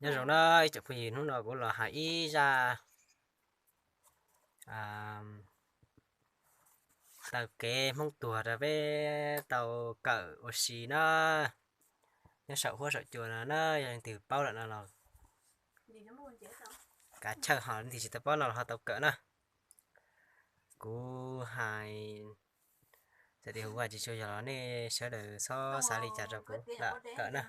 Nyob zoo na ib tsoom phooj ywg, hnub no kuv los hais ib zaj taw kev Hmoob Tuag rau peb tau kawm ua si na. Nyob saum huab saum cua no na, yog leej twg paub lawm no los kav chawj, ho leej twg tsis tau paub no los ho tau kawm na. Kuv hais txawm tias kuv hais tsis tshua yog los nej sawv daws txhob xav li cas rau kuv lam kawm na.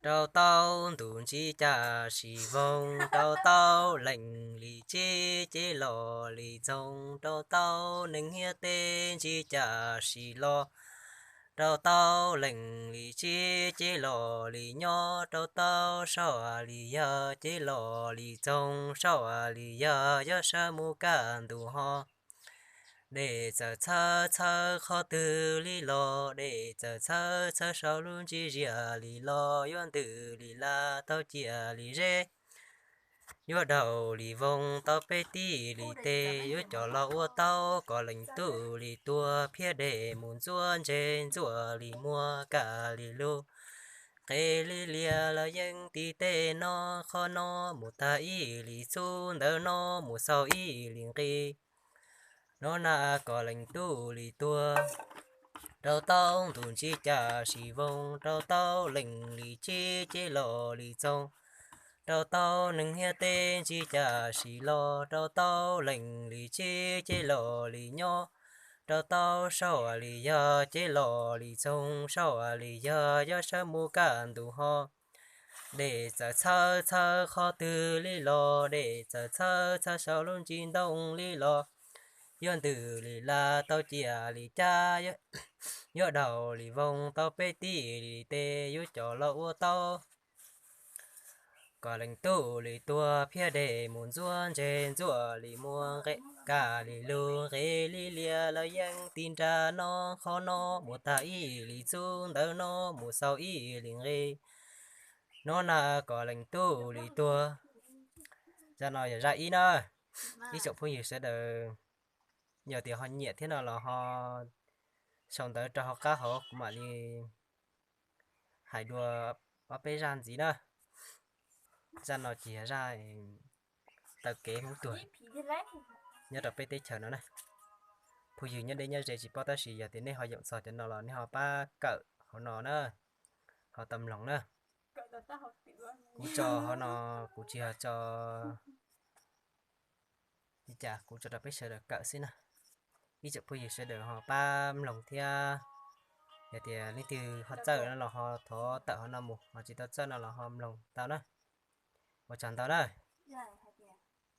Rau tau ntuj ntsib caj sis voog, rau tau leej li tsib cev los li txoog, rau tau neeg hiab teb ntsib caj sis los, rau tau leej li tsib cev los li nyob, rau tau saum li yog cev los li txoog, saum li yog yuav sawv mus kaj ntug ho. Dej txawm txhawb txhawb qhov twg li los, dej txawm txhawb txhawb saum lub ntsis ziaj li los, yuav ntws li las tau ciaj li zeb, yuav daug li voog tau peb tij li tes, yuav coj los ua tau kom leej tub li tuag, phiab dej mus ntxuav ntse ntxuaj li muag kaj li lug, nqes li lias los yeej tim tej no, qhov no mus tag ib li txub, ntawm no mus xaus ib li nqis, no na kom leej tub li tuag. Rau tau ntuj ntsib caj sis voog, rau tau leej li tsib cev los li txoog, rau tau neeg hiab teb ntsib caj sis los, rau tau leej li tsib cev los li nyob, rau tau saum li yog cev los li txoog, saum li yog yuav sawv mus kaj ntug ho. Dej txawm txhawb txhawb qhov twg li los, dej txawm txhawb txhawb saum lub ntsis ntoo li los, yuav ntws li las tau ciaj li cab, yuav daug li voog tau peb tij li tes, yuav coj los ua tau kom leej tub li tuag, phiab dej mus ntxuav ntse ntxuaj li muag, kaj li lug, nqes li lias los yeej tim nram no, qhov no mus tag ib li txub, ntawm no mus xaus ib li nqis, no na kom leej tub li tuag. Zaj no yog zaj ib na. Ib tsoom phooj ywg sawv daws, yog tias ho nyiam thiab no los ho sau ntawv rau hauv qab hauv, kuv mam li hais dua ob peb zaj ntxiv na. Zaj no ces yog zaj taw kev Hmoob Tuag nyob rau peb teb chaws no na. Phooj ywg nyob deb nyob ze tsis paub tab sis yog tias nej ho yoom txog cov no los nej ho pab kawm hauv no na, ho tau mloog na. Kuv tso hauv no, kuv tsis ho tso li cas, kuv tso rau peb sawv daws kawm xwb na. Ib tsoom phooj ywg sawv daws ho pab mloog thiab, yog tias leej twg ho txawj no los ho thov tawm hauv no mus, ho tsis tau txawj no los ho mloog tau na. Ua tsaug ntau na.